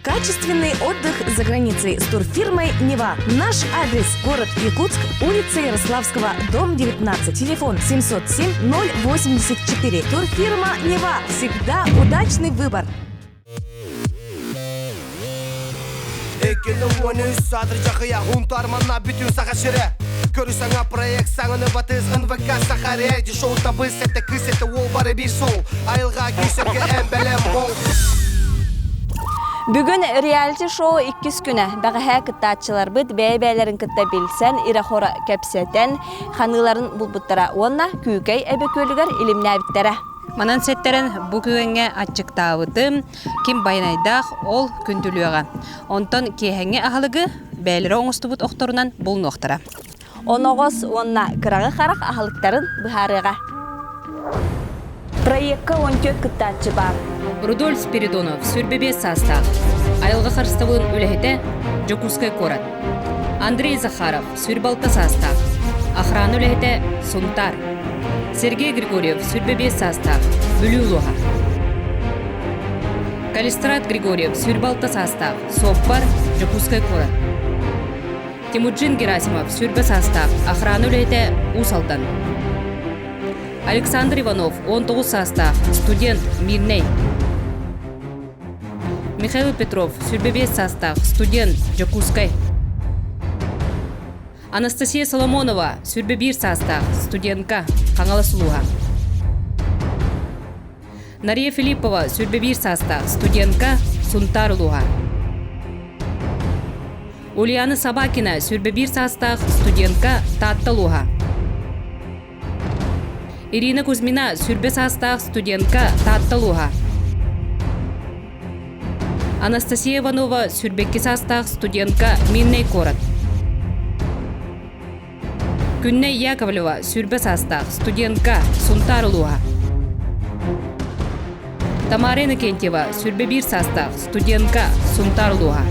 Качественный отдых за границей с турфирмой «Нева». Наш адрес – город Якутск, улица Ярославского, дом 19, телефон 707 084. Турфирма «Нева». Всегда удачный выбор. 2013 саатыр Хунтар манна бүтүн Саха сирэ Көрү саҥа проект саҥаны батыс НВК Саха реалити шоу табыс это кыс это уол бары биир сол айылҕа күүсэргэ эн бэлэм бол Бүгүн реалити-шоу иккис күнэ. Бэҕэһээ кыттааччыларбыт бэйэ-бэйэлэрин кытта билсэн, ирэ-хоро кэпсэтэн, ханыыларын булбуттара уонна Күүкэй эбэ күөлүгэр илимнээбиттэрэ. Манан ситтэрэн бу күөҥҥэ аччыктаабытым, ким байанайдаах ол күндүлүөҕэ. Онтон киэһэҥҥи аһылыгы бэйэлэрэ оҥостубут охторунан булунуохтара. Оноҕос уонна кыраҕы харах аһылыктарын быһаарыаҕа. Проекка 14 кыттааччы баар. Рудольф Спиридонов, 25 саастаах, айылҕа харыстабылын үлэһитэ, Дьокуускай куорат. Андрей Захаров, 26 саастаах, охрана үлэһитэ, Сунтаар. Сергей Григорьев, 25 саастаах, Бүлүү улууһа. Калистрат Григорьев, 26 саастаах, суоппар, Дьокуускай куорат. Тимуджин Герасимов, 20 саастаах, охрана үлэһитэ, Уус Алдан. Александр Иванов, 19 саастаах, студент, Мирнэй. Михаил Петров, 25 саастаах, студент, Дьокуускай. Анастасия Соломонова, 21 саастаах, студентка, Хаҥалас улууһа. Нария Филиппова, 21 саастаах, студентка, Сунтаар улууһа. Ульяна Собакина, 21 саастаах, студентка, Таатта улууһа. Ирина Кузьмина, 20 саастаах, студентка, Таатта улууһа. Анастасия Иванова, 22 саастаах, студентка, Миннэй куорат. Күннэй Яковлева, 20 саастаах, студентка, Сунтаар улууһа. Тамара Иннокентьева, 21 саастаах, студентка, Сунтаар улууһа.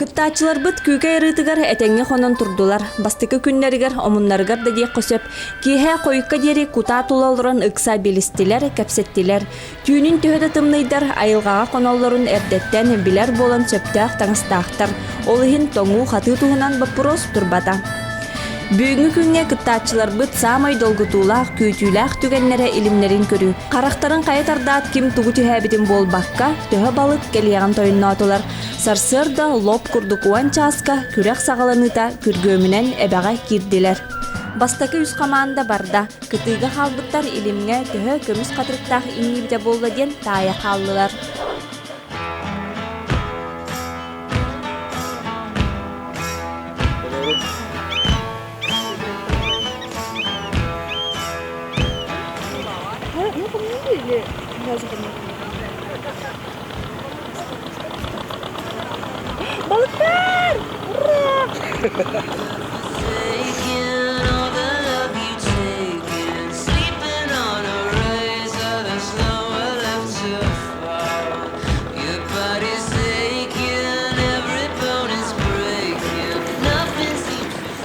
Кыттааччыларбыт Күүкэй арыытыгар этэҥҥэ хонон турдулар. Бастакы күннэригэр омуннарыгар да диэххэ сөп. Киэһэ хойукка диэри кутаа тула олорон ыкса билистилэр, кэпсэттилэр. Түүнүн төһө да тымныйдар, айылҕаҕа хоноллорун эрдэттэн билэр буолан сөптөөх таҥастаахтар. Ол иһин тоҥуу-хатыы туһунан боппуруос турбата. Бүгүҥҥү күҥҥэ кыттааччыларбыт саамай долгутуулаах, күүтүүлээх түгэннэрэ илимнэрин көрүү. Харахтарын хайа тардаат ким тугу түһээбитин буолбакка, төһө балык кэлиэҕин тойонноотулар. Сарсыарда лоп курдук уон чааска күрэх саҕаланыыта күргүөмүнэн эбэҕэ киирдилэр. Бастакы үс хамаанда барда. Кытыыга хаалбыттар илимҥэ төһө көмүс хатырыктаах иҥнибитэ буолла диэн таайа хааллылар. Балыктар! Ура!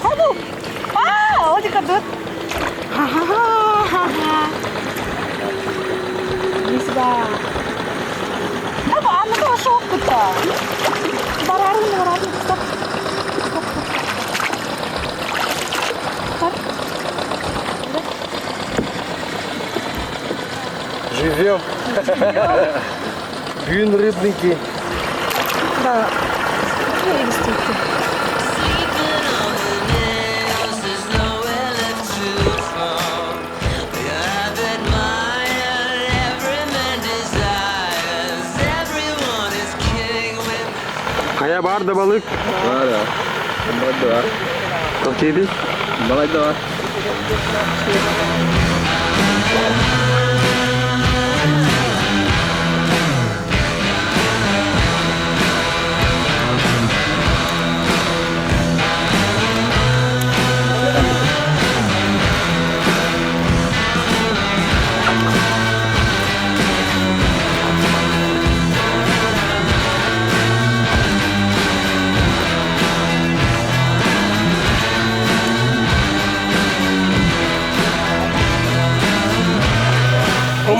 Хабу! А, Одика тут. Ха-ха-ха-ха-ха. Иди сюда. Аба, анна шок-то. Барарын, барарын, стоп. Стоп, стоп. Стоп. Живем. Бүгүн рыбный день. Да. Хайа бар да балык? Бар да. Бар да бар. Тохтейбит? Балай да бар.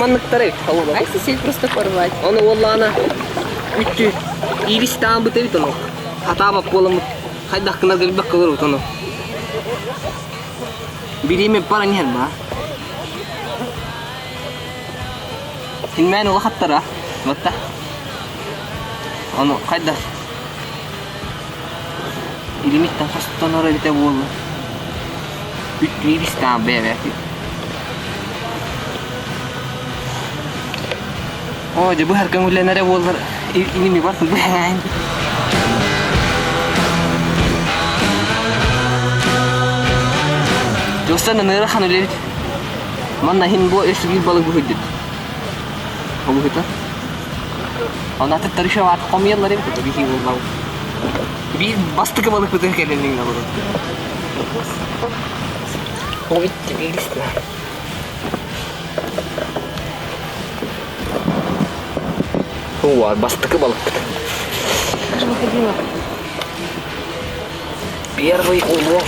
Манныктары Ай, сесиль просто порвать. Оны уоллаана. Үттү иилис таамбыт эбит ону. Хатаабат буоламмыт хайдах гынарга билбэккэ олоробут ону. Бириэмэ баран иһэр баа. Кинмээн улахаттара, батта. Ону хайдах илимиттэн хостонор эбитэ буолла. Үттү иилис таам бэйэбээти. Оо, дьэ быһар көҥүллэнэрэ буоллар иними бартын быһаҥаайын. Дьостан ыарахан үлэбит. Манна иһин бу өссө биир балык быһыйдыт. Олуһута. Онно атыттар еще аат хомуйаллар эбит это биһи буоллал. Биир бастакы балыкпытын кэлэнниҥ олорон. Ой, биир Оо, бастакы балыкпыт. Первый улов.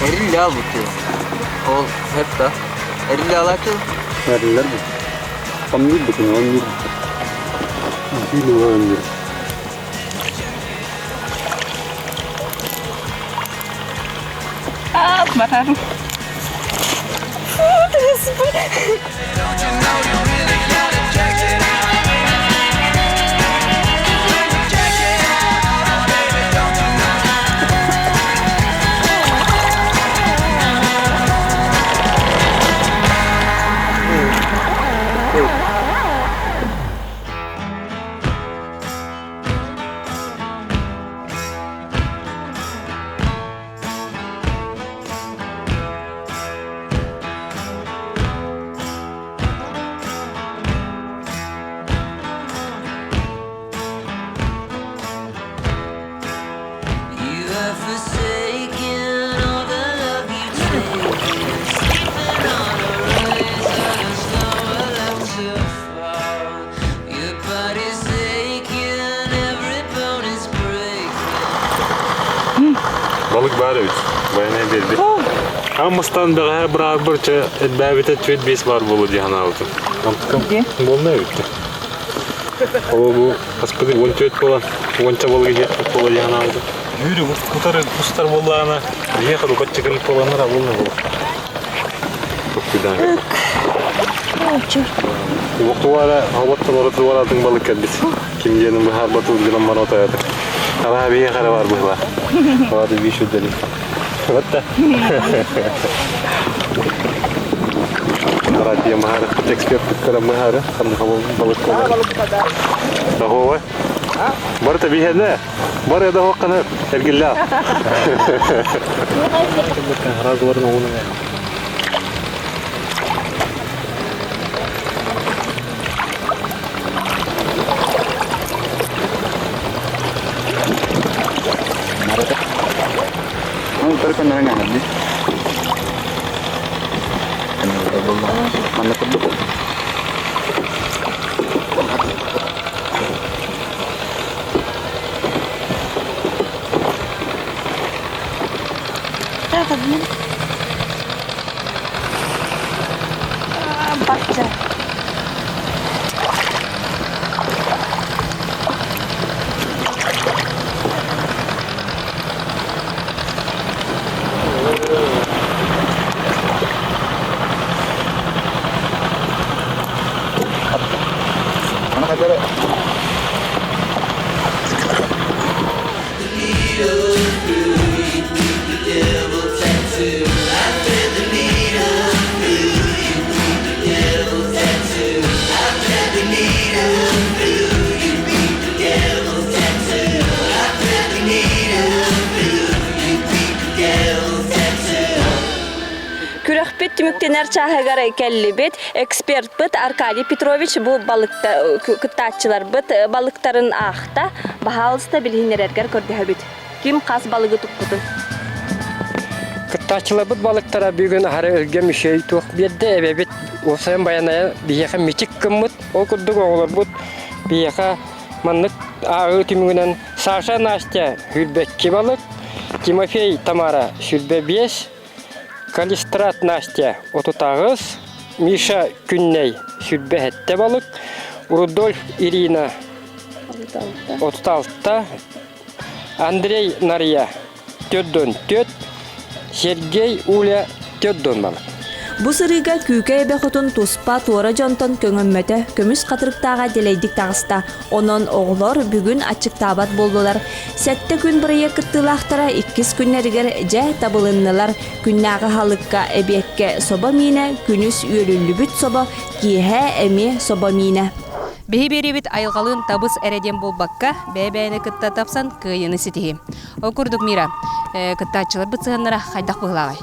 Эрил албыт. Ол hep да. Эрил алачы. Эриллэр бу. Оннур бутун, оннур. Биир оннур. Балык баар эбит. Байанай биэрбит. Аммастан бэҕэһээ быраабыр чэ элбээбитэ түөрт биэс баар буолуо дии санаабытым. Онтукам буолна эбит. Ол бу хаспыты 14 буолан, уонча балык иһиэхпит буола дии санаабытым. Үүрү кутары кустар буоллаҕына, биһиэхэ дукаччы кэлип буоланнар абылна буолар. Токкуйдаан. Уоктуара хоботтолору туаратын балык кэлбит. Ким диэнин быһаарбатыбыт гынан баран отойото. Араа биһиэхэ эрэ бар быһыылаах. Алааты биир сүрдэли. Батта. Радио быһаары, эксперт көрөн быһаары, ханнык балык буолар. Доһуобай. Барыта биһиэнэ. Бар да хоққаны эргиллээ. Разговорын оҕунан. Манна курдук. Лампачча. Күрэхпит түмүктэнэр чааһыгар кэллибит. Экспертпыт Аркадий Петрович бу балыкта кыттааччыларбыт балыктарын аахта. Баһаалыста билиһиннэрэргэр көрдөһөбүт. Ким хас балыгы туппутун? Кыттааччыларбыт балыктара бүгүн аһары өлгөм үчүгэй туох биэрдэ эбэбит уопсайан байанайа биһиэхэ мичик гыммыт. Ол курдук оҕолорбут биһиэхэ маннык ааҕыы түмүгүнэн Саша Настя сүүрбэччи балык, Тимофей Тамара 25, Калистрат Настя 38, Миша Күннэй 27 балык, Рудольф Ирина 36, Андрей Нария 44, Сергей Уля 4 балык. Бу сырыыга Күүкэй эбэ хотун туспа туора дьонтон көҥөммөтө, көмүс хатырыктааҕа дэлэйдик таҕыста. Онон оҕолор бүгүн аччыктаабат буоллулар. Сэттэ күн бырайыак кыттыылаахтара иккис күннэригэр дьэ табылыннылар. Күннээҕи аһылыкка эбиэккэ собо миинэ, күнүс үөлүллүбүт собо, киэһэ эмиэ собо миинэ. Биһи биэриибит айылҕалыын табыс эрэ диэн буолбакка, бэйэ-бэйэни кытта тапсан кыайыыны ситиһии. Ол курдук Мира, кыттааччыларбыт сыһыаннара хайдах быһыылааҕый?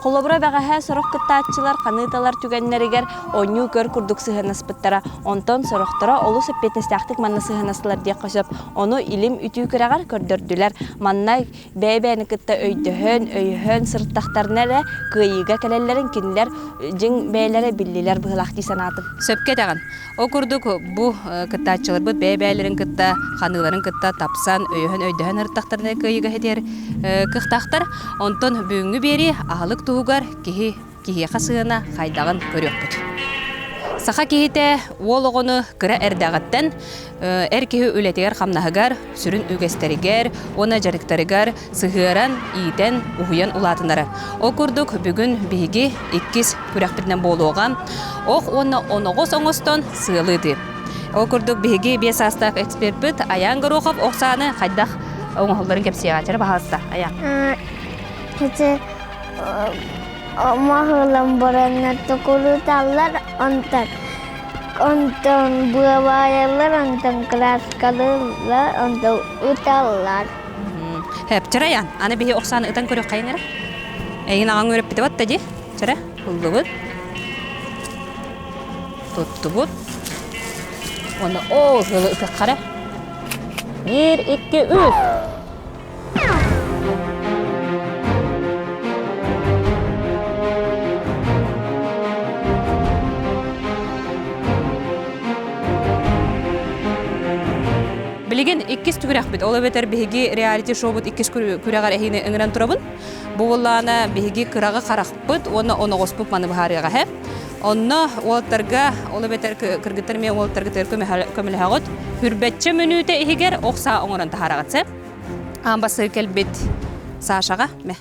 Холобура, бэҕэһээ сорох кыттааччылар ханыыталар түгэннэригэр оонньуу-көр курдук сыһыаннаспыттара. Онтон сорохторо олус эппиэтинэстээхтик манна сыһыаннастылар диэххэ сөп. Ону илим үтүү күрэҕэр көрдөрдүлэр. Манна бэйэ-бэйэни кытта өйдөһөн, өйөһөн сырыттахтарына эрэ кыайыыга кэлэллэрин кинилэр дьиҥ бэйэлэрэ биллилэр быһыылаах дии санаатым. Сөпкө этэҕин. Ол курдук бу кыттааччыларбыт бэйэ-бэйэлэрин кытта, ханыыларын кытта тапсан, өйөһөн-өйдөһөн ырыттахтарына кыайыыга ситиһэр кыахтаахтар. Онтон бүгүҥҥү биэрии аһылык туһугар киһи киһиэхэ сыана хайдаҕын көрүөхпүт. Саха киһитэ уол оҕону кыра эрдэҕиттэн эр киһи үлэтигэр-хамнаһыгар, сүрүн үгэстэригэр уонна дьарыктарыгар сыһыаран, иитэн, уһуйан улаатыннарар. Ол курдук бүгүн биһиги иккис күрэхпитинэн буолуоҕа ох уонна оноҕос оҥостон сыалы ытыы. Ол курдук биһиги биэс саастаах эксперпит Аян Горохов ох сааны хайдах оҥоһулларын кэпсиэҕэ. Баһаалыста, Аян. Ити маһылан бараннар токуруталлар, онтон онтон быабаайаллар, онтон краскалыыллар, онтон ыталлар. Чара Аян, аны биһи охсааны ытан көрүөххэйин эрэ. Эйигин аҕаҥ үөрэппитэ батта дии. Чара, ыллыбыт. Туттубут. Уонна оо, сылы ытыаххара. Биир, икки, үс. Билигин иккис түгүрэхпит, ол эбэтэр биһиги реалити-шоубут иккис күрэҕэр эһиини ыҥыран турабын. Бу буоллаҕына биһиги кыраҕы харахпыт уонна оноҕоспут маны быһаарыаҕа эһэ. Онно уолаттарга, ол эбэтэр кыргыттар эмиэ уолаттаргытыгар көмөлөһөҕүт. Хүрбэччэ мүнүүтэ иһигэр ох саа оҥорон таһаараҕыт сөп. Аан бастакы кэлбит Сашаҕа мэ.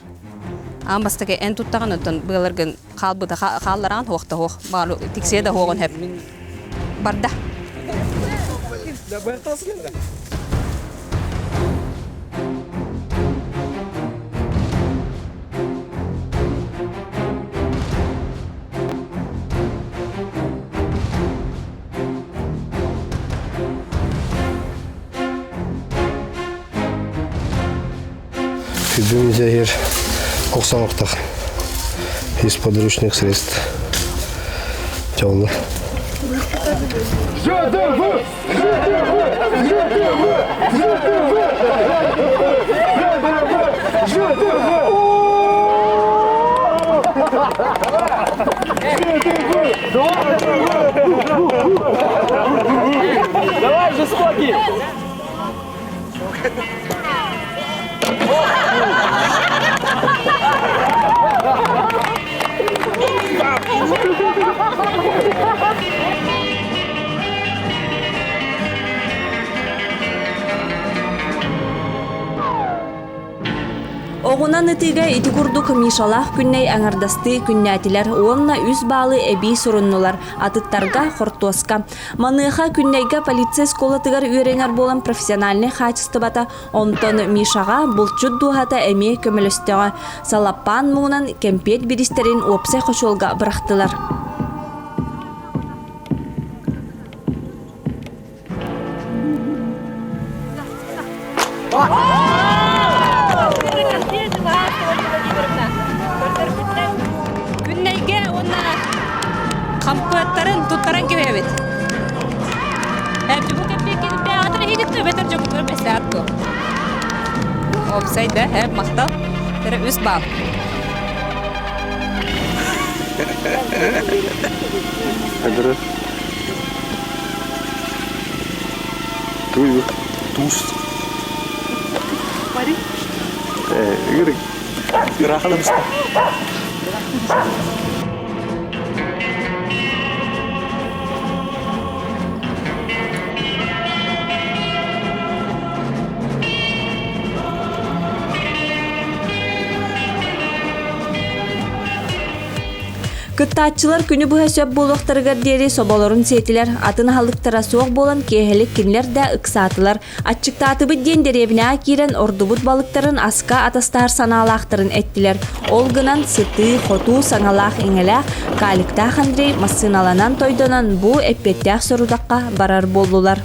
Аан бастакы эн туттаҕын оттон быаларгын хаалбыта хааллараҕын хуох да хуох тиксиэ да хуоҕун хөп. Барда. Күбүн зәһир охсоҥохтох из подручных средств Чоллу. Давай, жестокий! Оҕунан ытыыга ити курдук Мишалаах Күннэй аҥардастыы күннээтилэр уонна үс баалы эбии суруннулар, атыттарга хортуоска. Маныаха Күннэйгэ полиция оскуолатыгар үөрэнэр буолан профессиональнай хаачыстыбата, онтон Мишаҕа булчут дууһата эмиэ көмөлөстөҕө. Салаппаан муҥунан кэмпиэт биристэрин уопсай хочуолга бырахтылар. Күннэйгэ уонна хампыаттарын туттаран кэбиһэбит. Бу кэмпиэккитин бэйэҕитин иһигит да эбэтэр дьоммутугар бэсээт дуо? Уопсай да, э, махтал. Тэрэ үс баал. Эдэрэ. Туй туус. Пари? Э, Ыраахана быста. Кыттааччылар күнү быһа сөп буолуохтарыгар диэри соболорун сиэтилэр, атын аһылыктара суох буолан киэһэлик кинилэр да ыксаатылар. Аччыктаатыбыт диэн дэриэбинэҕэ киирэн ордубут балыктарын аска атастаһар санаалаахтарын эттилэр. Ол гынан сытыы, хотуу саҥалаах-иҥэлээх Каликтаах Андрей массыыналанан тойдонон бу эппиэттээх сорудахха барар буоллулар.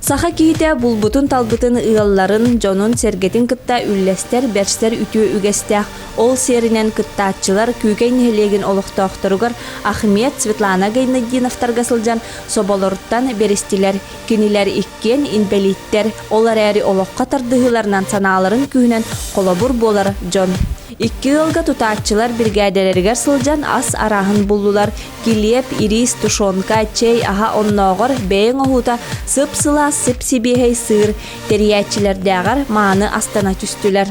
Саха киһитэ булбутун-талбытын ыалларын, дьонун-сэргэтин кытта үллэстэр, бэрсэр үтүө үгэстээх. Ол сиэринэн кыттааччылар Күүкэй нэһилиэгин олохтоохторугар Ахмед, Светлана Гайнадиновтарга сылдьан соболоруттан бэристилэр. Кинилэр иккиэн инбэлииттэр, ол эрээри олоххо тардыһыыларынан санааларын күүһүнэн холобур буолар дьон. Икки ыалга тутааччылар биригээдэлэригэр сылдьан ас арааһын буллулар. Килиэп, ириис, тушенка, чэй аһа оннооҕор бэйэҥ оһуута сып-сылаас сип-сибиэһэй сыыр, тэрийээччилэрдээҕэр мааны астана түстүлэр.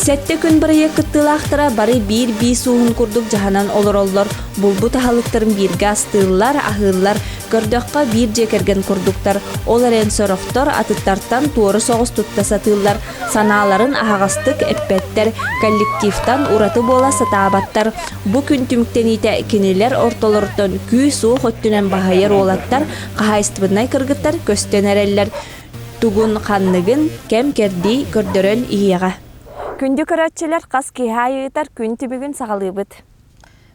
Сэттэ күн бырайыак кыттыылаахтара бары биир-биир сууһун курдук дьаһанан олороллор, булбут аһылыктарын бииргэ астыыллар, аһыыллар, көрдөххө биир дьиэ кэргэн курдуктар. Ол эрэн сорохтор атыттартан туора соҕус тутта сатыыллар, санааларын аһаҕастык эппэттэр, коллективтан ураты буола сатаабаттар. Бу күн түмүктэниитэ кинилэр ортолоруттан күүс-уох өттүнэн баһыйар уолаттар, хаһаайыстыбаннай кыргыттар көстөн эрэллэр. Тугун ханныгын кэм-кэрдии көрдөрөн иһиэҕэ. Күндү көрөөччүлэр, хас киэһэ аайы ыытар күн түмүгүн саҕалыыбыт.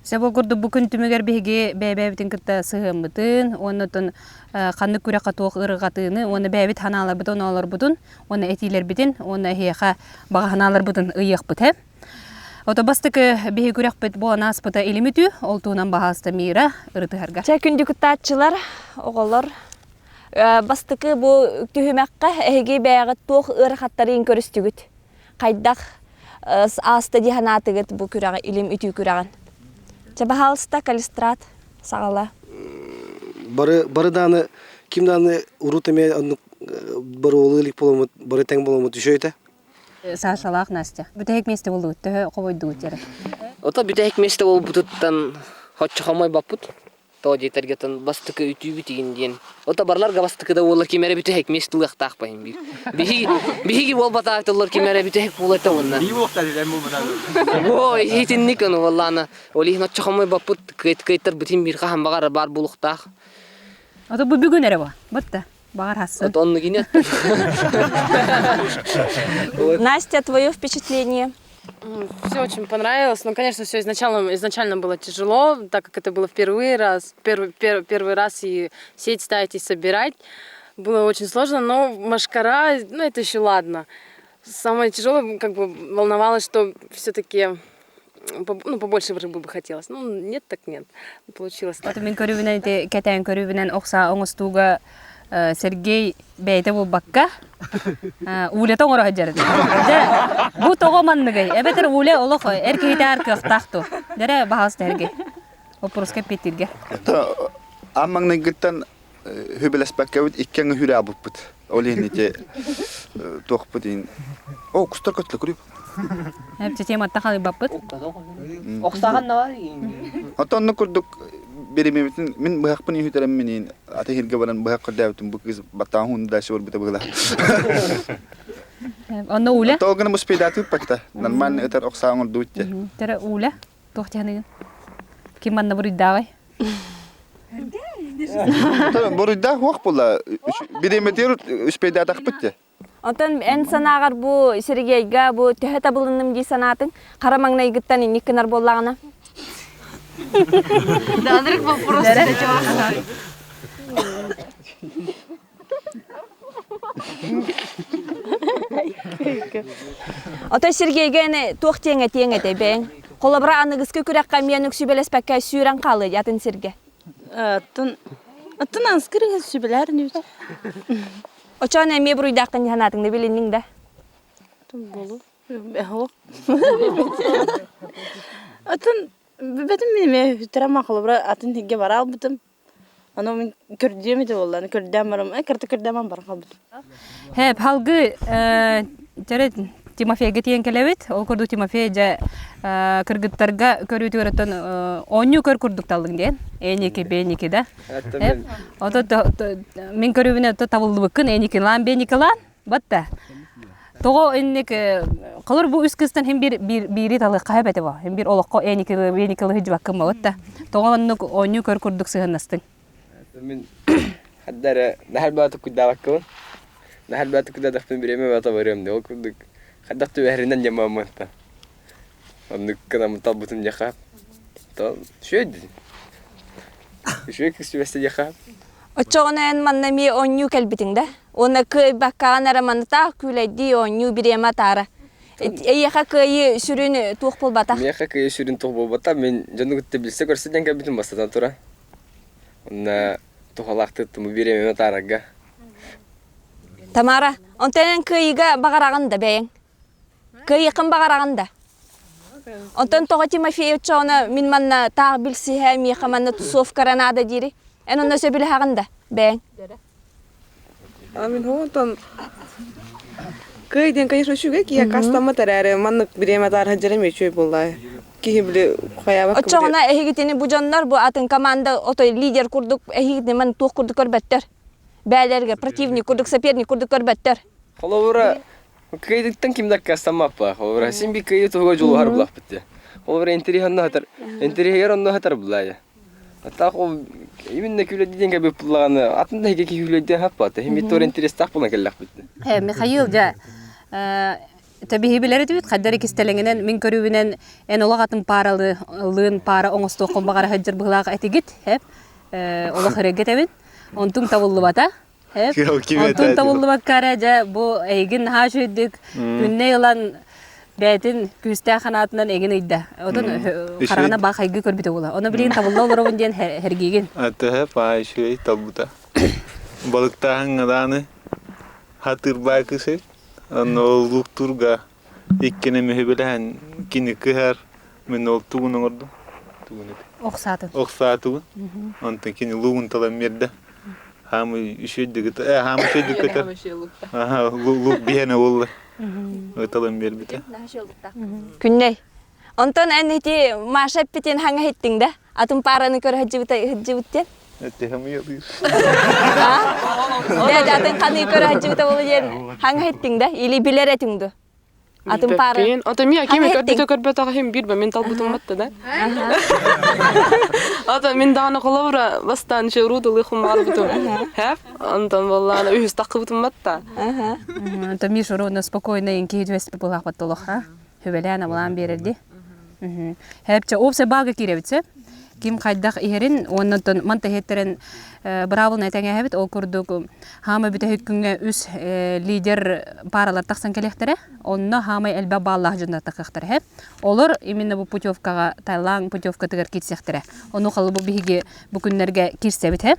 Сөп ол курдук бу күн түмүгэр биһиги бэйэ-бэйэбитин кытта сыһыаммытын уонна оттон ханнык күрэххэ туох ырыгатыыны уонна бэйэбит санааларбытын оноолорбутун уонна этиилэрбитин уонна эһиэхэ баҕа санааларбытын ыйыахпыт ээ. Ото бастакы биһи күрэхпит буолан ааспыта илимитүү, ол туһунан баһаалыста Мира ырытыһарга. Чэ күндү кыттааччылар, оҕолор, бастакы бу түһүмэххэ эһиги бэйэҕит туох ыарахаттарын көрүстүгүт? Хайдах ааста дии санаатыгыт бу күрэҕи, илим үтүү күрэҕин? Чэ, баһаалыста, Калистрат, саҕала. Бары, бары дааны, ким дааны урут эмиэ оннук боруолуу илик буоламмыт, бары тэҥ буоламмыт үчүгэй Сашалаах Настя. Бүтэһик миэстэ буоллугут, төһө хобойдугут дьэрэ? Ото бүтэһик миэстэ буолбутуттан хоччо хомойбоппут. Тоҕо диэтэргэтэн бастакы үтүүбүт игин диэн. Ото барларга бастакы да буолла ким эрэ бүтэһик миэстэ ылыахтаах баһын биир. Биһиги биһиги буолбатаах тыллар ким эрэ бүтэһик буолар уонна. Бии буолуохтар эн буолбатаах. Ой, итинник ону буоллаана. Ол иһин оччо хомойбоппут кыайт кыайтар бутин биир хаһан баҕар баар буолуохтаах. Ото бу бүгүн эрэ бу. Бутта. Баҕар хассын. Ото оннук ини. Настя, твое впечатление? Все очень понравилось. Ну, конечно, все изначально, изначально было тяжело, так как это было впервые раз, первый, первый, первый раз и сеть ставить и собирать. Было очень сложно, но машкара, ну, это еще ладно. Самое тяжелое, как бы волновалось, что все-таки ну, побольше рыбы бы хотелось. Ну, нет так нет. Получилось так. Мин көрүүбүнэн ити кэтээн көрүүбүнэн охса оҥостууга Сергей бэйэтэ буолбакка Улята оҥоро сылдьар. Дьэ, бу тоҕо манныгый? Эбэтэр Уля олох эр киһитээр кыахтаах дуо? Дэрэ баһаалыста Сергей. Оппуруска эппиэттииргэ. Аан маҥнайгыттан хүбэлэспэккэбит икки аҥы хүрээбиппит. Ол иһин ити туохпут иһин О, кустар көттө күрүп. Эпчи тематтан халыйбаппыт. Охсахан да бар. Оттон оннук курдук биримибитин мин быһахпын үһүтэрэммин аты иһиргэ баран быһах көрдөөбүтүм бу кыыс баттаан хуун дальше барбыта быһыла. Онно Уля? Тоҕо гына успейдаатыыппакта. Нормально ытар охсаа оҥордубут дьэ. Тара Уля, туох дьаныгын? Ким манна буруйдаабай? Буруйдаах уох була. Бириэмэтигэр успейдаатахпыт дьэ. Онтон эн санааҕар бу Сергейга бу төһө табылынным дии санаатыҥ? Хара маҥнайгыттан инник гынар буоллаҕына? Да, Андрей вопрос. Отой Сергейгэ эн туох диэҥ этиэҥ этэй бэйэҥ? Холобура аныгыскы күрэххэ эмиэ үксүбэлэспэккэ сүүрэн хаалыа атын сиргэ. Атын атын анскырыга сүбэлэр нүт. Очоон эмиэ буруйдааххын санаатыҥ да билинниҥ да? Атын болу. Атын бэтим мин эмиэ түрама холобура атын сиргэ бара албытым. Аны мин көрдүөм этэ буолла, көрдөөн барам, кырта көрдөөн баран хаалбытым. Хэп, халгы төрөт Тимофейга тиийэн кэлэбит. Ол курдук Тимофей дьэ кыргыттарга көрүүтүгэр оттон оонньуу көр курдук таллыҥ диэн. Эники, беники да. Ото мин көрүүбүнэ табыллыбыккын эникилаан, беникилаан. Батта. Тоҕо инник холор бу үс кыстан хим бир биири талыахха хэп этэ бо. Хим бир олоххо эникилы беникилы хыдьыбаккын бо. Тоҕо оннук оонньуу көр курдук сыһыннастыҥ. Мин хадда эрэ наһар баатык куйдаабаккабын. Наһар баатык куйдаатахпын бириэмэ баата барыам дии. Ол курдук хайдах түбэһэринэн дьамааммыттан. Оннук гынан талбытым диэхэ. То үчүгэй дии. Үчүгэй кыыс түбэстэ диэхэ. Оччоҕуна эн манна эмиэ оонньуу кэлбитиҥ да? Уонна кыайбаккаҕын эрэ манна таах күүлэйдии оонньуу бириэмэ атаара. Эйиэхэ кыайыы сүрүн туох буолбатах? Миэхэ кыайыы сүрүн туох буолбатах. Мин дьону кытта билсэ көрсө диэн кэлбитим бастатан туран. Онно туһалаахтык туму бириэмэни атаарарга. Тамара, онтон эн кыайыыга баҕараҕын да бэйэҥ? Кыайыаххын баҕараҕын да? Онтон тоҕо Тимофей оччоҕуна мин манна таах билсиһэ, миэхэ манна тусовкара наада диири? Эн онно сөбүлэһэҕин да бэйэҥ? А мин онтон кыай диэн, конечно, үчүгэй киһи аккаастаммат эрээри, маннык бириэмэ атаарар дьэрэ эмиэ үчүгэй буоллаа. Киһи били хайаабакка Оччоҕуна эһигитини бу дьоннор бу атын команда отой лидер курдук эһигитини ман туох курдук көрбөттөр. Бээлэргэ противник курдук, соперник курдук көрбөттөр. Холобура, кыайдыктан ким да аккаастаммаппа. Холобура, син би кыайыы туһуга дьулуһар булахпыт дии. Холобура, интэриэһи онно хатар, интэриэһигэр онно хатар булаа. Атаах ол именно күлэдди диэн кэбип буллаҕына, атын да киһи күлэдди хаппата. Хим туор интерестаах буолан кэллэхпит. Михаил, дьэ, Тэбиһи билэр этибит, хайдар иккистэлэҥинэн мин көрүүбүнэн эн олох атын пааралы лыын паара оҥостуоххун баҕара сылдьар быһыылаах этигит, хэп. Олох эрэггэ этэбин. Онтуҥ табыллыбата. Хэп. Онтуҥ табыллыбакка эрэ дьэ бу эйигин наһаа үчүгэйдик күннэй ылан бэйэтин күүстээх санаатынан эҥин ыйда. Отон хараҕына баа хайгыы көрбүтэ буола. Ону билигин табылла олоробун диэн эргиигин. Төһө паа үчүгэй талбыта. Балыктааһын дааны хатыыр баа кысый. Онно ол луктуурга иккини мүһүбүлэһэн кини кыһар, мин ол тугун оҥордум? Тугун этэй? Ох саатын. Ох саатыбын. Онтон кини лугун талан биэрдэ. Хаамы үчүгэйдик хаамы үчүгэйдик көтөр. Аха, лук биһэнэ буолла. Талан биэрбитэ. Күннэй. Онтон эн ити Маша эппитин хаҥа иһиттиҥ да? Атын паараны көрө сылдьыбыт диэн? Эттиһэм уйалыыр. Дэ атын ханыы көрө сылдьыбыта буолу диэн хаҥа иһиттиҥ да? Или билэр этиҥ ду? Атын паара. Ото ми кими көрбүтэ көрбөтөҕө иһин биир мин талбытым батта да. Ото мин даҕаны холобура бастаан еще уруудулыы хуммаарбытым. Хэп, онтон буоллаана үһүс таххыбытым батта. Ото Миша уруна спокойно инки түбэспит буолаахпат толох, Хүбэлээн-абылаан биэрэрди. Хэпчэ уопсай баага киирэбит сөп. Ким хайдах иһэрин уонна оттон манта иһиттэрин быраабылын этэҥээһэбит. Ол курдук хаама бүтэһик күҥҥэ үс лидер пааралар тахсан кэлиэхтэрэ. Онно хаамай элбэх бааллаах дьоннор тахыахтара иһэ. Олор именно бу путевкаҕа Таиланд путевкатыгар киирсиэхтэрэ. Ону халы бу биһиги бу күннэргэ киирсэбит иһэ.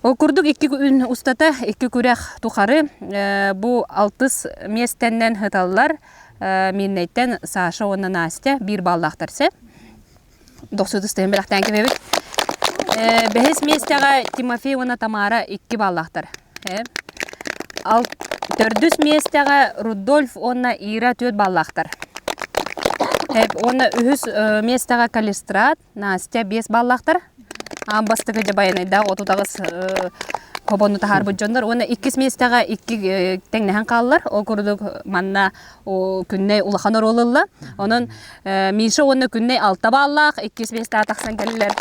Ол курдук икки күн устата икки күрэх тухары бу алтыс миэстэннэн ыталлар Миирнэйтэн Саша уонна Настя биир бааллаахтар сөп. Дохсутустайын бэлэхтээн кэбиһэбит. Бэһис миэстэҕэ Тимофей уонна Тамара икки бааллаахтар. Ал төрдүс миэстэҕэ Рудольф уонна Ира түөрт бааллаахтар. Уонна үһүс миэстэҕэ Калистрат, Настя биэс бааллаахтар. Аан бастакы дьэ байанайдаах 38 Хобону таһаарбыт дьоннор уонна иккис миэстэҕэ икки тэҥнэһэн хааллар. Ол курдук манна Күннэй улахан оруол ылла. Онон Миша уонна Күннэй алта бааллаах иккис миэстэҕэ тахсан кэллилэр.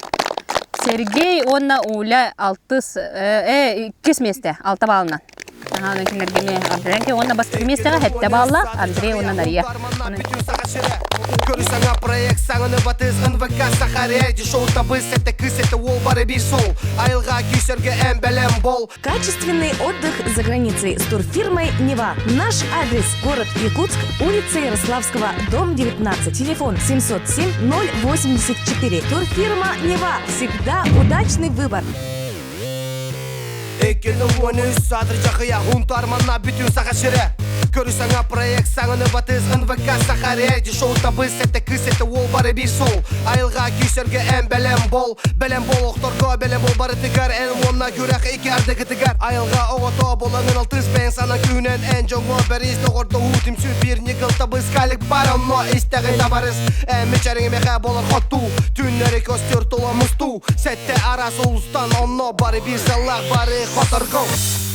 Сергей уонна Уля алтыс иккис миэстэ алта баалынан. Аһаан кинилэргини Андрей уонна бастакы миэстэҕэ сэттэ бааллаах Андрей уонна Нария. Көрү саҥа проект саҥаны батыс НВК Саха реалити шоу табыс это кыс это уол бары биир сол айылҕа күүсэргэ эн бэлэм бол Качественный отдых за границей с турфирмой «Нева». Наш адрес – город Якутск, улица Ярославского, дом 19, телефон 707 084. Турфирма «Нева». Всегда удачный выбор. 2013 саатыр дьахыйа Һунтаар манна бүтүн Саха сирэ Көрү саҥа проект саҥаны батыс НВК Саха реалити шоу табыс Сэтэ кыыс сэтэ уол бары биир суол Айылҕа күүсэргэ эн бэлэм бол Бэлэм бол охторго бэлэм бол барытыгар Эн уонна күрэх икки ардыгытыгар Айылҕа оҕото болаҥын алтыс бэйэҥ сана күүнэн Эн дьоҥҥо бэрис доҕордоһуу түмсүү биир ньыгыл табыс Калик бар онно истэҕин табарыс Эн мичэриҥ мехэ болар хоттуу Түүннэри көстөр тула мустуу Сэттэ араас улустан онно бары биир сыллаах бары хоторго.